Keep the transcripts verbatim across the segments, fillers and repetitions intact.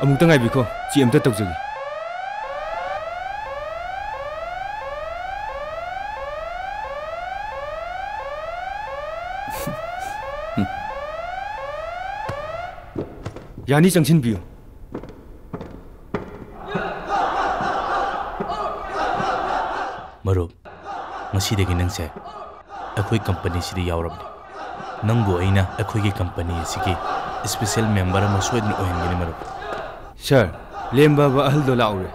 ꯑꯃꯨꯛꯇ ꯉꯥꯏꯕꯤꯈꯣ, ꯆꯦꯛ ꯑꯝꯇ ꯇꯧꯖꯒꯦ꯫ ꯌꯥꯅꯤ, ꯆꯪꯁꯤꯟꯕꯤꯌꯨ꯫ ꯃꯔꯨꯞ, ꯉꯁꯤꯗꯒꯤ ꯅꯪꯁꯦ ꯑꯩꯈꯣꯏ ꯀꯝꯄꯅꯤꯁꯤꯗ ꯌꯥꯎꯔꯕꯅꯤ꯫ ꯅꯪꯕꯨ ꯑꯩꯅ ꯑꯩꯈꯣꯏꯒꯤ ꯀꯝꯄꯅꯤ ꯑꯁꯤꯒꯤ ꯁ꯭ꯄꯦꯁꯦꯜ ꯃꯦꯝꯕꯔ ꯑꯃ ꯁꯣꯏꯗꯅ ꯑꯣꯏꯍꯟꯒꯅꯤ, ꯃꯔꯨꯞ꯫ ꯁꯥꯔ, ꯂꯦꯝꯕꯥꯕ ꯑꯍꯜꯗꯣ ꯂꯥꯛꯎꯔꯦ꯫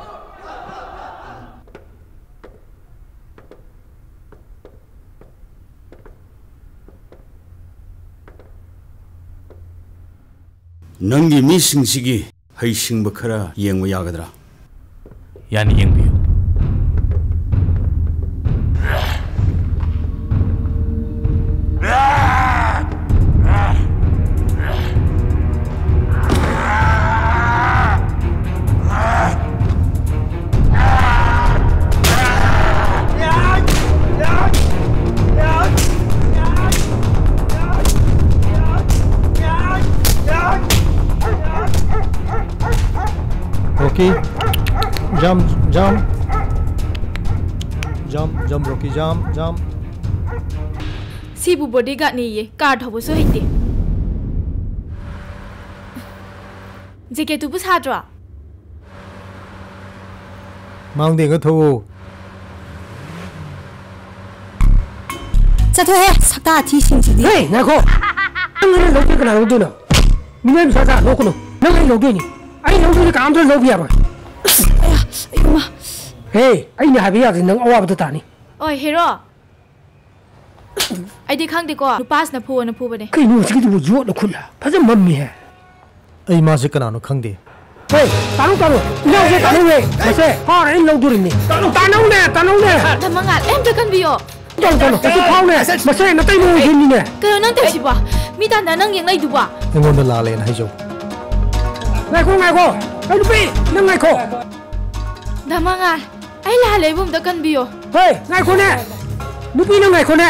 ꯅꯪꯒꯤ ꯃꯤꯁꯤꯡꯁꯤꯒꯤ ꯍꯩꯁꯤꯡꯕ ꯈꯔ ꯌꯦꯡꯕ ꯌꯥꯒꯗ꯭ꯔꯥ? ꯌꯥꯅꯤ, ꯌꯦꯡꯕꯤꯌꯨ꯫ Rocky, jump, jump. Jump, jump, Rocky, jump, jump. ꯁꯤꯕꯨ ꯕꯣꯗꯤꯒꯥꯔꯗꯅꯦꯌꯦ, ꯀꯥꯔ ꯊꯧꯕꯁꯨ ꯍꯩꯇꯦ꯫ ꯖꯦꯀꯦꯠꯇꯨꯕꯨ ꯁꯥꯗ꯭ꯔꯣ? ꯃꯥꯡꯗ ꯌꯦꯡꯉ ꯊꯧꯑꯣ꯫ ꯆꯠꯊꯣꯛꯍꯦ, ꯁꯛꯇꯥ ꯊꯤꯁꯤꯡꯁꯤꯗꯤ꯫ ꯍꯦ, ꯉꯥꯏꯈꯣ! ꯅꯪ ꯑꯩꯅ ꯂꯧꯗꯣꯏ ꯀꯅꯥ ꯂꯧꯗꯣꯏꯅꯣ? ꯃꯤꯅꯥꯏ ꯃꯆꯥ ꯆꯥ ꯅꯣꯛꯀꯅꯨ꯫ ꯅꯪ ꯑꯩ ꯂꯧꯗꯣꯏꯅꯤ꯫ ꯑꯩ ꯂꯧꯗꯣꯏꯅꯤ, ꯀꯅꯥꯝꯇꯅ ꯂꯧꯕ ꯌꯥꯔꯣꯏ꯫ ꯑꯌꯥ, ꯑꯌꯨꯃ꯫ ꯍꯦ, ꯑꯩꯅ ꯍꯥꯏꯕ ꯌꯥꯗ꯭ꯔꯗꯤ ꯅꯪ ꯑꯋꯥꯕꯗ ꯇꯥꯅꯤ꯫ ꯑꯣꯏ, ꯍꯦꯔꯣ꯫ ꯑꯩꯗꯤ ꯈꯪꯗꯦꯀꯣ, ꯅꯨꯄꯥꯁꯤꯅ ꯐꯨꯑꯣꯅ ꯐꯨꯕꯅꯦ꯫ ꯀꯩꯅꯣ ꯍꯧꯖꯤꯛꯀꯤꯗꯨꯕꯨ ꯌꯣꯠꯅ ꯈꯨꯠꯂ? ꯐꯖꯅ ꯃꯝꯃꯤꯍꯦ꯫ ꯑꯩ ꯃꯥꯁꯦ ꯀꯅꯥꯅꯣ ꯈꯪꯗꯦ꯫ ꯍꯦ, ꯇꯥꯅꯧ, ꯇꯥꯅꯧ꯫ ꯏꯅꯥꯎꯁꯦ ꯇꯥꯅꯧꯅꯦ꯫ ꯃꯁꯦ ꯐꯥꯎꯔ ꯑꯩꯅ ꯂꯧꯗꯣꯔꯤꯕꯅꯤ꯫ ꯇꯥꯅꯧꯅꯦ, ꯇꯥꯅꯧꯅꯦ꯫ ꯗꯥ ꯃꯉꯥꯜ, ꯑꯩ ꯑꯝꯇ ꯀꯟꯕꯤꯌꯣ꯫ ꯇꯥꯅꯧ, ꯇꯥꯅꯧ꯫ ꯃꯁꯤ ꯐꯥꯎꯅꯦ꯫ ꯃꯁꯦ ꯅꯇꯩꯃ ꯑꯣꯏꯗꯣꯏꯅꯤꯅꯦ꯫ ꯀꯩꯅꯣ ꯅꯪ ꯇꯧꯔꯤꯁꯤꯕꯣ? ꯃꯤ ꯇꯥꯟꯅ ꯅꯪ ꯌꯦꯡꯂꯩꯗꯨꯕꯣ? ꯑꯩꯉꯣꯟꯗ ꯂꯥꯜꯂꯦꯅ ꯍꯥꯏꯖꯧ꯫ ꯉꯥꯏꯈꯣ, ꯉꯥꯏꯈꯣ꯫ ꯑꯩ ꯅꯨꯄꯤ, ꯅꯪ ꯉꯥꯏꯈꯣ꯫ ꯗꯥ ꯃꯉꯥꯜ, ꯑꯩ ꯂꯥꯜꯂꯦ, ꯑꯩꯕꯨ ꯑꯝꯇ ꯀꯟꯕꯤꯌꯣ꯫ ꯍꯣꯏ, ꯉꯥꯏꯈꯣꯅꯦ꯫ ꯅꯨꯄꯤ, ꯅꯪ ꯉꯥꯏꯈꯣꯅꯦ꯫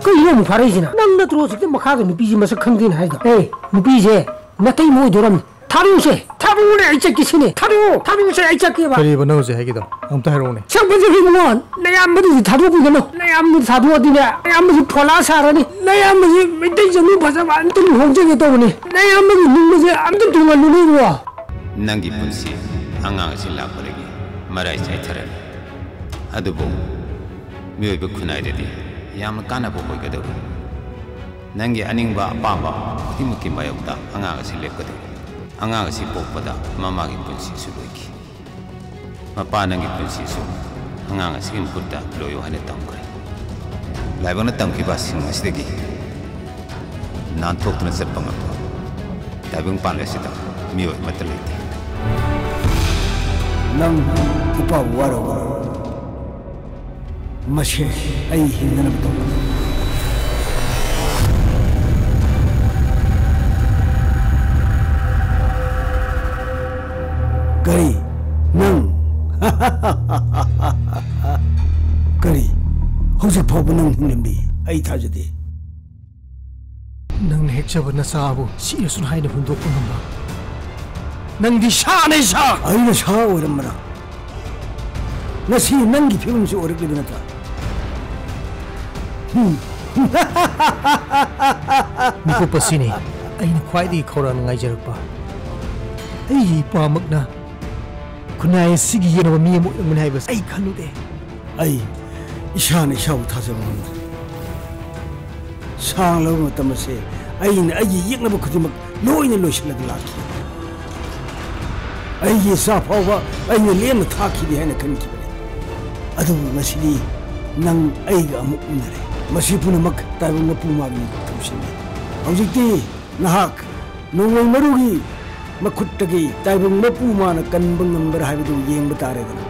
ꯀꯩꯅꯣ ꯑꯃꯨꯛ ꯐꯥꯔꯛꯏꯁꯤꯅ? ꯅꯪ ꯅꯠꯇ꯭ꯔꯣ ꯍꯧꯖꯤꯛꯇ ꯃꯈꯥꯗ ꯅꯨꯄꯤꯁꯤ ꯃꯁꯛ ꯈꯪꯗꯦꯅ ꯍꯥꯏꯗꯣ? ꯑꯦ, ꯅꯨꯄꯤꯁꯦ ꯅꯇꯩꯃ ꯑꯣꯏꯗꯣꯔꯝꯅꯤ꯫ ꯊꯥꯗꯣꯛꯎꯁꯦ, ꯊꯥ-, ꯄꯨꯔꯦ, ꯑꯩ ꯆꯠꯀꯦ ꯁꯤꯅꯦ꯫ ꯊꯥꯗꯣꯛꯑꯣ, ꯊꯥꯗꯣꯛꯑꯣꯁꯦ, ꯑꯩ ꯆꯠꯀꯦꯕ꯫ ꯀꯔꯤꯕ ꯅꯪ ꯍꯧꯖꯤꯛ ꯍꯥꯏꯒꯤꯗꯣ? ꯑꯝꯇ ꯍꯥꯏꯔꯛꯎꯅꯦ꯫ ꯁꯛꯄꯁꯦ ꯏꯕꯨꯡꯉꯣ, ꯅꯌꯥꯝꯕꯗꯨꯗꯤ ꯊꯥꯗꯣꯛꯄꯤꯒꯅꯨ꯫ ꯅꯌꯥꯝꯕꯗꯨ ꯊꯥꯗꯣꯛꯑꯗꯤꯅꯦ, ꯅꯌꯥꯝꯕꯁꯤ ꯐꯣꯂꯥ ꯁꯥꯔꯅꯤ꯫ ꯅꯌꯥꯝꯕꯁꯤ ꯃꯩꯇꯩ ꯆꯅꯨ ꯐꯖꯕ ꯑꯝꯇ ꯂꯨꯍꯣꯡꯖꯒꯦ ꯇꯧꯕꯅꯤ꯫ ꯅꯌꯥꯝꯕꯒꯤ ꯅꯤꯡꯕꯁꯦ ꯑꯝꯇ ꯊꯨꯡꯍꯜꯂꯨꯅꯦ ꯏꯕꯨꯡꯉꯣ꯫ ꯅꯪꯒꯤ ꯄꯨꯟꯁꯤ ꯑꯉꯥꯡ ꯑꯁꯤ ꯂꯥꯛꯄꯗꯒꯤ ꯃꯔꯥꯏ ꯆꯥꯏꯊꯔꯅꯤ꯫ ꯑꯗꯨꯕꯨ ꯃꯤꯑꯣꯏꯕ ꯈꯨꯟꯅꯥꯏꯗꯗꯤ ꯌꯥꯝꯅ ꯀꯥꯟꯅꯕ ꯑꯣꯏꯒꯗꯧꯔꯤ꯫ ꯅꯪꯒꯤ ꯑꯅꯤꯡꯕ ꯑꯄꯥꯝꯕ ꯈꯨꯗꯤꯡꯃꯛꯀꯤ ꯃꯥꯌꯣꯛꯇ ꯑꯉꯥꯡ ꯑꯁꯤ ꯂꯦꯞꯀꯗꯧꯔꯤ꯫ ꯑꯉꯥꯡ ꯑꯁꯤ ꯄꯣꯛꯄꯗ ꯃꯃꯥꯒꯤ ꯄꯨꯟꯁꯤꯁꯨ ꯂꯣꯏꯈꯤ꯫ ꯃꯄꯥ ꯅꯪꯒꯤ ꯄꯨꯟꯁꯤꯁꯨ ꯑꯉꯥꯡ ꯑꯁꯤꯒꯤ ꯃꯈꯨꯠꯇ ꯂꯣꯏꯌꯨ ꯍꯥꯏꯅ ꯇꯝꯈ꯭ꯔꯦ꯫ ꯂꯥꯏꯕꯛꯅ ꯇꯝꯈꯤꯕꯁꯤꯡ ꯑꯁꯤꯗꯒꯤ ꯅꯥꯟꯊꯣꯛꯇꯨꯅ ꯆꯠꯄ ꯉꯝꯕ ꯇꯥꯏꯕꯪ ꯄꯥꯟ ꯑꯁꯤꯗ ꯃꯤꯑꯣꯏ ꯑꯃꯠꯇ ꯂꯩꯇꯦ꯫ ꯅꯪ ꯅꯨꯄꯥꯕꯨ ꯋꯥꯔꯧꯒꯅꯨ꯫ ꯃꯁꯦ ꯑꯩ ꯍꯤꯡꯅꯅꯕ ꯇꯧꯒꯅꯤ꯫ ꯀꯔꯤ? ꯅꯪ? ꯀꯔꯤ? ꯍꯧꯖꯤꯛ ꯐꯥꯎꯕ ꯅꯪ ꯍꯤꯡꯂꯝꯃꯤ? ꯑꯩ ꯊꯥꯖꯗꯦ꯫ ꯅꯪꯅ ꯍꯦꯛꯆꯕ ꯅꯆꯥꯕꯨ ꯁꯤꯔꯁꯨ ꯍꯥꯏꯅ ꯍꯨꯟꯗꯣꯛꯄ ꯉꯝꯕ ꯅꯪꯗꯤ ꯁꯥꯅꯦ, ꯁꯥ! ꯑꯩꯅ ꯁꯥ ꯑꯣꯏꯔꯝꯕ꯭ꯔꯥ? ꯉꯁꯤ ꯅꯪꯒꯤ ꯐꯤꯕꯝꯁꯤ ꯑꯣꯏꯔꯛꯂꯤꯕ ꯅꯠꯇ꯭ꯔꯥ? ꯍꯨꯝ꯫ ꯃꯤꯀꯨꯞ ꯑꯁꯤꯅꯤ ꯑꯩꯅ ꯈ꯭ꯋꯥꯏꯗꯒꯤ ꯈꯧꯔꯥꯡꯅ ꯉꯥꯏꯖꯔꯛꯄ꯫ ꯑꯩꯒꯤ ꯏꯄꯥꯃꯛꯅ ꯈꯨꯟꯅꯥꯏ ꯑꯁꯤꯒꯤ ꯌꯦꯡꯅꯕ ꯃꯤ ꯑꯃ ꯑꯣꯏꯔꯝꯒꯅꯤ ꯍꯥꯏꯕꯁꯤ ꯑꯩ ꯈꯜꯂꯨꯗꯦ꯫ ꯑꯩ ꯏꯁꯥꯅ ꯏꯁꯥꯕꯨ ꯊꯥꯖꯕ ꯉꯝꯗ꯭ꯔꯦ꯫ ꯁꯥꯡꯂꯕ ꯃꯇꯝ ꯑꯁꯦ ꯑꯩꯅ ꯑꯩꯒꯤ ꯌꯦꯛꯅꯕ ꯈꯨꯗꯤꯡꯃꯛ ꯂꯣꯏꯅ ꯂꯣꯏꯁꯤꯜꯂꯒ ꯂꯥꯛꯈꯤ꯫ ꯑꯩꯒꯤ ꯏꯆꯥ ꯐꯥꯎꯕ ꯑꯩꯅ ꯂꯦꯝꯅ ꯊꯥꯈꯤꯗꯦ ꯍꯥꯏꯅ ꯈꯟꯈꯤꯕꯅꯤ꯫ ꯑꯗꯨꯕꯨ ꯉꯁꯤꯗꯤ ꯅꯪ ꯑꯩꯒ ꯑꯃꯨꯛ ꯎꯅꯔꯦ꯫ ꯃꯁꯤ ꯄꯨꯝꯅꯃꯛ ꯇꯥꯏꯕꯪ ꯃꯄꯨ ꯃꯥꯒꯤ ꯊꯧꯁꯤꯜꯅꯤ꯫ ꯍꯧꯖꯤꯛꯇꯤ ꯅꯍꯥꯛ ꯅꯣꯡꯃꯩ ꯃꯔꯨꯒꯤ ꯃꯈꯨꯠꯇꯒꯤ ꯇꯥꯏꯕꯪ ꯃꯄꯨ ꯃꯥꯅ ꯀꯟꯕ ꯉꯝꯕ꯭ꯔꯥ ꯍꯥꯏꯕꯗꯨ ꯌꯦꯡꯕ ꯇꯥꯔꯦꯗꯅ꯫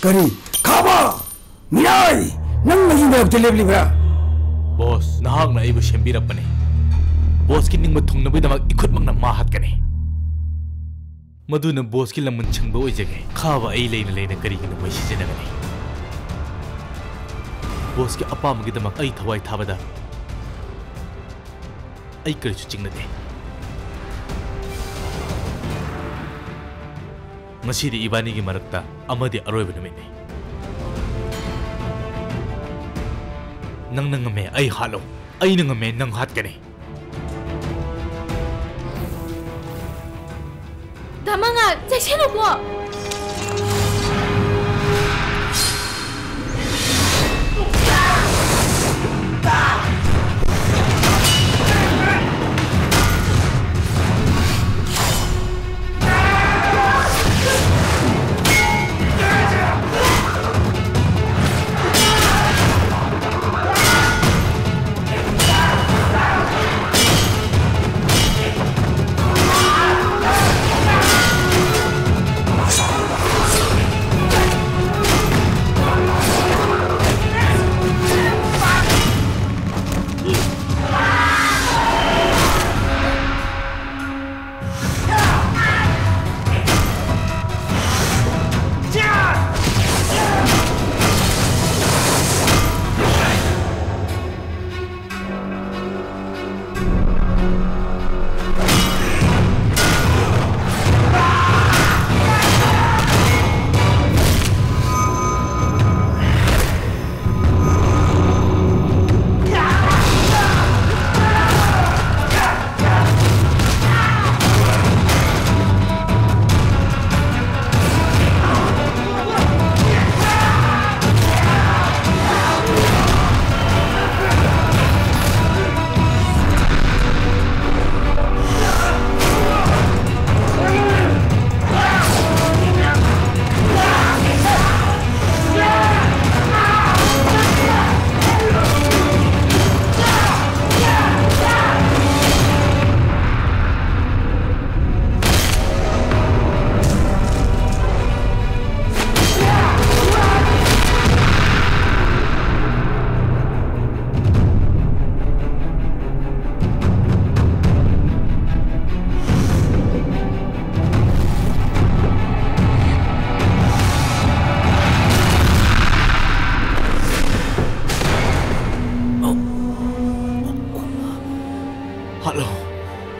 ꯀꯔꯤ? ꯈꯥꯕ! ꯃꯤꯅꯥꯏ! ꯅꯪ ꯑꯩꯒꯤ ꯃꯔꯛꯇ ꯂꯦꯞꯂꯤꯕ꯭ꯔꯥ? ꯕꯣꯁ, ꯅꯍꯥꯛꯅ ꯑꯩꯕꯨ ꯁꯦꯝꯕꯤꯔꯛꯄꯅꯤ꯫ ꯕꯣꯁꯀꯤ ꯅꯤꯡꯕ ꯊꯨꯡꯅꯕꯒꯤꯗꯃꯛ ꯏꯈꯨꯠꯃꯛꯅ ꯃꯥ ꯍꯥꯠꯀꯅꯤ꯫ ꯃꯗꯨꯅ ꯕꯣꯁꯀꯤ ꯂꯃꯟ ꯁꯤꯡꯕ ꯑꯣꯏꯖꯒꯦ꯫ ꯈꯥꯕ ꯑꯩ ꯂꯩꯅ ꯂꯩꯅ ꯀꯔꯤꯒꯤꯅꯣ ꯃꯩ ꯁꯤꯖꯤꯟꯅꯒꯅꯤ? ꯕꯣꯁꯀꯤ ꯑꯄꯥꯝꯕꯒꯤꯗꯃꯛ ꯑꯩ ꯊꯋꯥꯏ ꯊꯥꯕꯗ ꯑꯩ ꯀꯔꯤꯁꯨ ꯆꯤꯡꯅꯗꯦ꯫ ꯉꯁꯤꯗꯤ ꯏꯕꯥꯅꯤꯒꯤ ꯃꯔꯛꯇ ꯑꯃꯗꯤ ꯑꯔꯣꯏꯕ ꯅꯨꯃꯤꯠꯅꯤ꯫ ꯅꯪꯅ ꯉꯝꯃꯦ, ꯑꯩ ꯍꯥꯠꯂꯣ꯫ ꯑꯩꯅ ꯉꯝꯃꯦ, ꯅꯪ ꯍꯥꯠꯀꯅꯤ꯫ ꯗꯥ ꯃꯉꯥꯜ, ꯆꯦꯛꯁꯤꯜꯂꯨꯀꯣ꯫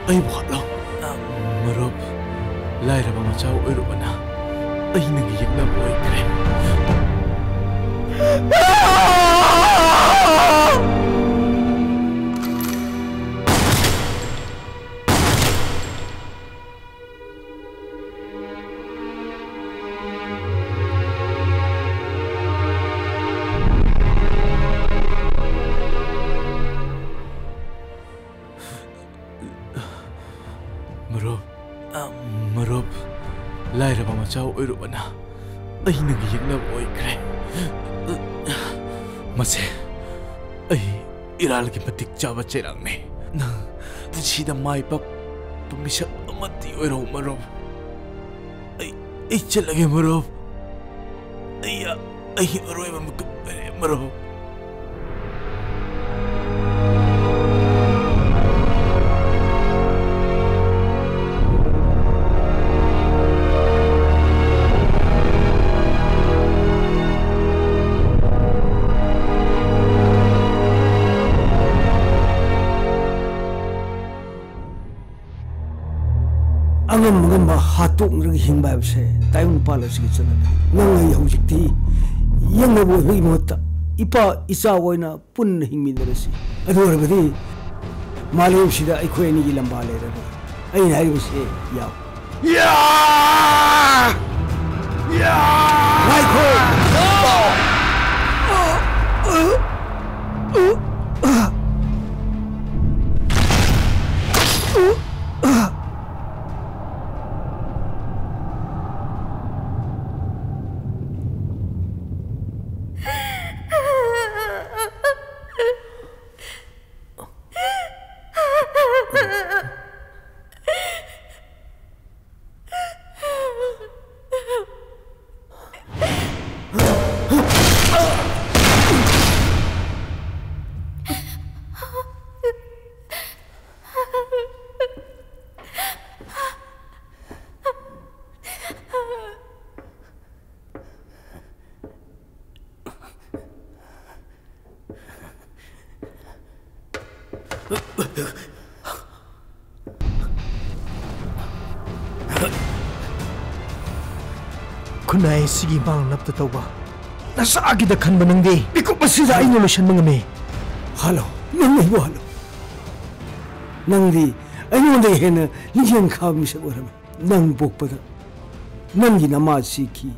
ꯑꯩꯕꯨ ꯍꯥꯠꯂꯣ꯫ ꯃꯔꯨꯞ, ꯂꯥꯏꯔꯕ ꯃꯆꯥ ꯑꯣꯏꯔꯨꯕꯅ ꯑꯩ ꯅꯪꯒꯤ ꯌꯦꯛꯅꯕ ꯑꯣꯏꯈ꯭ꯔꯦ꯫ ꯃꯔꯨꯞ, ꯑ, ꯃꯔꯨꯞ, ꯂꯥꯏꯔꯕ ꯃꯆꯥ ꯑꯣꯏꯔꯨꯕꯅ ꯑꯩ ꯅꯪꯒꯤ ꯌꯦꯛꯅꯕ ꯑꯣꯏꯈ꯭ꯔꯦ꯫ ꯃꯁꯦ ꯑꯩ ꯏꯔꯥꯜꯒꯤ ꯃꯇꯤꯛ ꯆꯥꯕ ꯆꯩꯔꯥꯛꯅꯤ꯫ ꯅꯪ ꯄꯨꯟꯁꯤꯗ ꯃꯥꯏ ꯄꯥꯛꯄ ꯃꯤꯁꯛ ꯑꯃꯠꯇꯤ ꯑꯣꯏꯔꯣ, ꯃꯔꯨꯞ꯫ ꯑꯩ, ꯑꯩ ꯆꯠꯂꯒꯦ, ꯃꯔꯨꯞ꯫ ꯑꯩ, ꯑꯩ ꯑꯔꯣꯏꯕ ꯃꯤꯀꯨꯞ ꯑꯣꯏꯔꯦ, ꯃꯔꯨꯞ꯫ ꯑꯉꯝ ꯑꯉꯝꯕ ꯍꯥꯠꯇꯣꯛꯅꯔꯒ ꯍꯤꯡꯕ ꯍꯥꯏꯕꯁꯦ ꯇꯥꯏꯕꯪ ꯅꯨꯄꯥ ꯂꯣꯏꯁꯤꯒꯤ ꯆꯠꯅꯕꯤ꯫ ꯅꯪ ꯑꯩ ꯍꯧꯖꯤꯛꯇꯤ ꯌꯦꯛꯅꯕ ꯑꯣꯏꯕꯒꯤ ꯃꯍꯨꯠꯇ ꯏꯄꯥ ꯏꯆꯥ ꯑꯣꯏꯅ ꯄꯨꯟꯅ ꯍꯤꯡꯃꯤꯟꯅꯔꯁꯤ꯫ ꯑꯗꯨ ꯑꯣꯏꯔꯕꯗꯤ ꯃꯥꯂꯦꯝꯁꯤꯗ ꯑꯩꯈꯣꯏ ꯑꯅꯤꯒꯤ ꯂꯝꯕꯥ ꯂꯩꯔꯔꯣꯏ꯫ ꯑꯩꯅ ꯍꯥꯏꯔꯤꯕꯁꯤ ꯌꯥꯎ꯫ ꯌꯥ! ꯌꯥ! ꯉꯥꯏꯈꯣ! ꯅꯥꯏ ꯁꯤꯒꯤ ꯃꯥꯡꯅꯕꯇ ꯇꯧꯕ ꯅꯁꯥꯒꯤꯗ ꯈꯟꯕ ꯅꯪꯗꯤ ꯃꯤꯀꯨꯞ ꯑꯁꯤꯗ ꯑꯩꯅ ꯂꯣꯏꯁꯤꯟꯕ ꯉꯝꯃꯤ꯫ ꯍꯜꯂꯣ, ꯅꯪ ꯑꯩꯕꯨ ꯍꯜꯂꯣ꯫ ꯅꯪꯗꯤ ꯑꯩꯉꯣꯟꯗꯒꯤ ꯍꯦꯟꯅ ꯂꯤꯡꯖꯦꯜ ꯈꯥꯕ ꯃꯤꯁꯛ ꯑꯣꯏꯔꯝꯃꯤ꯫ ꯅꯪ ꯄꯣꯛꯄꯗ ꯅꯪꯒꯤ ꯅꯃꯥ ꯁꯤꯈꯤ꯫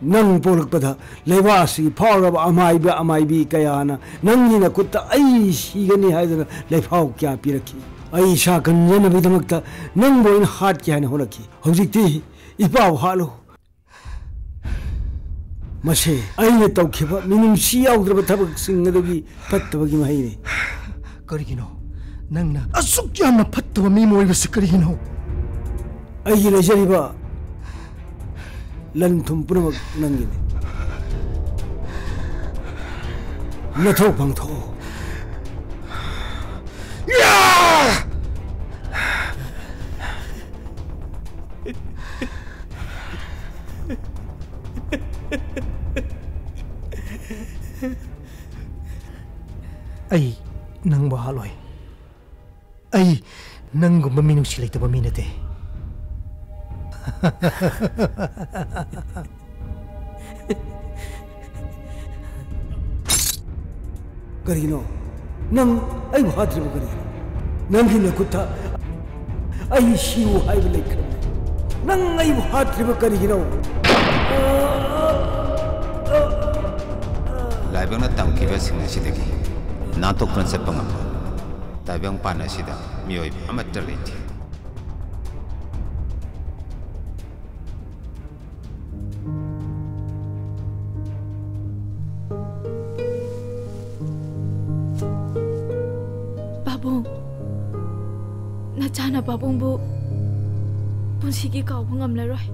ꯅꯪ ꯄꯣꯛꯂꯛꯄꯗ ꯂꯩꯕꯥꯛ ꯑꯁꯤꯒꯤ ꯐꯥꯎꯔꯕ ꯑꯃꯥꯏꯕ ꯑꯃꯥꯏꯕꯤ ꯀꯌꯥꯅ ꯅꯪꯒꯤ ꯅꯈꯨꯠꯇ ꯑꯩ ꯁꯤꯒꯅꯤ ꯍꯥꯏꯗꯨꯅ ꯂꯩꯐꯥꯎ ꯀꯌꯥ ꯄꯤꯔꯛꯈꯤ꯫ ꯑꯩ ꯏꯁꯥ ꯀꯟꯖꯅꯕꯒꯤꯗꯃꯛꯇ ꯅꯪꯕꯨ ꯑꯩꯅ ꯍꯥꯠꯀꯦ ꯍꯥꯏꯅ ꯍꯣꯠꯅꯈꯤ꯫ ꯍꯧꯖꯤꯛꯇꯤ ꯏꯄꯥꯕꯨ ꯍꯥꯠꯂꯨ꯫ ꯃꯁꯤ ꯑꯩꯅ ꯇꯧꯈꯤꯕ ꯃꯤꯅꯨꯡꯁꯤ ꯌꯥꯎꯗ꯭ꯔꯕ ꯊꯕꯛꯁꯤꯡ ꯑꯗꯨꯒꯤ ꯐꯠꯇꯕꯒꯤ ꯃꯍꯩꯅꯤ꯫ ꯀꯔꯤꯒꯤꯅꯣ ꯅꯪꯅ ꯑꯁꯨꯛ ꯌꯥꯝꯅ ꯐꯠꯇꯕ ꯃꯤ ꯑꯣꯏꯕꯁꯤ ꯀꯔꯤꯒꯤꯅꯣ? ꯑꯩꯒꯤ ꯂꯩꯖꯔꯤꯕ ꯂꯟ ꯊꯨꯝ ꯄꯨꯝꯅꯃꯛ ꯅꯪꯒꯤꯅꯤ꯫ ꯅꯊꯧ ꯄꯥꯡꯊꯣꯛꯑꯣ꯫ ꯑꯩ ꯅꯪꯕꯨ ꯍꯥꯠꯂꯣꯏ꯫ ꯑꯩ ꯅꯪꯒꯨꯝꯕ ꯃꯤꯅꯨꯡꯁꯤ ꯂꯩꯇꯕ ꯃꯤ ꯅꯠꯇꯦ꯫ ꯀꯔꯤꯒꯤꯅꯣ? ꯅꯪ ꯑꯩꯕꯨ ꯍꯥꯠꯇ꯭ꯔꯤꯕ ꯀꯔꯤꯒꯤꯅꯣ? ꯅꯪꯒꯤ ꯅꯈꯨꯠꯇ ꯑꯩ ꯁꯤꯌꯨ ꯍꯥꯏꯕ ꯂꯩꯈ꯭ꯔꯕꯅꯤ꯫ ꯅꯪ ꯑꯩꯕꯨ ꯍꯥꯠꯇ꯭ꯔꯤꯕ ꯀꯔꯤꯒꯤꯅꯣ? ꯂꯥꯏꯕꯛꯅ ꯇꯝꯈꯤꯕꯁꯤꯡ ꯑꯁꯤꯗꯒꯤ ꯅꯥꯟꯊꯣꯛꯇꯨꯅ ꯆꯠꯄ ꯉꯝꯕ ꯇꯥꯏꯕꯪꯄꯥꯟ ꯑꯁꯤꯗ ꯃꯤꯑꯣꯏꯕ ꯑꯃꯠꯇ ꯂꯩꯇꯦ꯫ ꯄꯥꯕꯨꯡ, ꯅꯆꯥꯅ ꯄꯥꯕꯨꯡꯕꯨ ꯄꯨꯟꯁꯤꯒꯤ ꯀꯥꯎꯕ ꯉꯝꯂꯔꯣꯏ꯫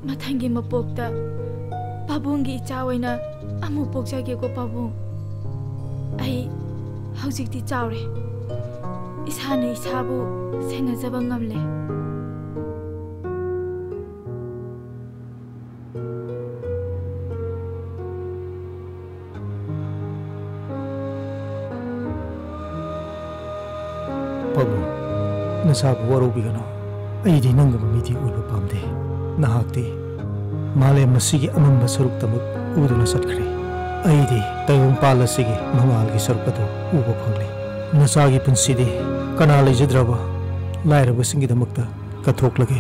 ꯃꯊꯪꯒꯤ ꯃꯄꯣꯛꯇ ꯄꯥꯕꯨꯡꯒꯤ ꯏꯆꯥ ꯑꯣꯏꯅ ꯑꯃꯨꯛ ꯄꯣꯛꯆꯒꯦꯀꯣ ꯄꯥꯕꯨꯡ꯫ ꯑꯩ ꯍꯧꯖꯤꯛꯇꯤ ꯆꯥꯎꯔꯦ, ꯏꯁꯥꯅ ꯏꯁꯥꯕꯨ ꯁꯦꯟꯅꯖꯕ ꯉꯝꯂꯦ꯫ ꯄꯥꯕꯨꯡ, ꯅꯁꯥꯕꯨ ꯋꯥꯔꯧꯕꯤꯒꯅꯨ꯫ ꯑꯩꯗꯤ ꯅꯪꯒꯨꯝꯕ ꯃꯤꯗꯤ ꯑꯣꯏꯕ ꯄꯥꯝꯗꯦ꯫ ꯅꯍꯥꯛꯇꯤ ꯃꯥꯂꯦꯝ ꯑꯁꯤꯒꯤ ꯑꯃꯝꯕ ꯁꯔꯨꯛꯇꯃꯛ ꯎꯗꯨꯅ ꯆꯠꯈ꯭ꯔꯦ꯫ ꯑꯩꯗꯤ ꯇꯥꯏꯕꯪꯄꯥꯜ ꯑꯁꯤꯒꯤ ꯃꯉꯥꯜꯒꯤ ꯁꯔꯨꯛ ꯑꯗꯨ ꯎꯕ ꯐꯪꯂꯤ꯫ ꯅꯆꯥꯒꯤ ꯄꯨꯟꯁꯤꯗꯤ ꯀꯅꯥ ꯂꯩꯖꯗ꯭ꯔꯕ ꯂꯥꯏꯔꯕꯁꯤꯡꯒꯤꯗꯃꯛꯇ ꯀꯠꯊꯣꯛꯂꯒꯦ?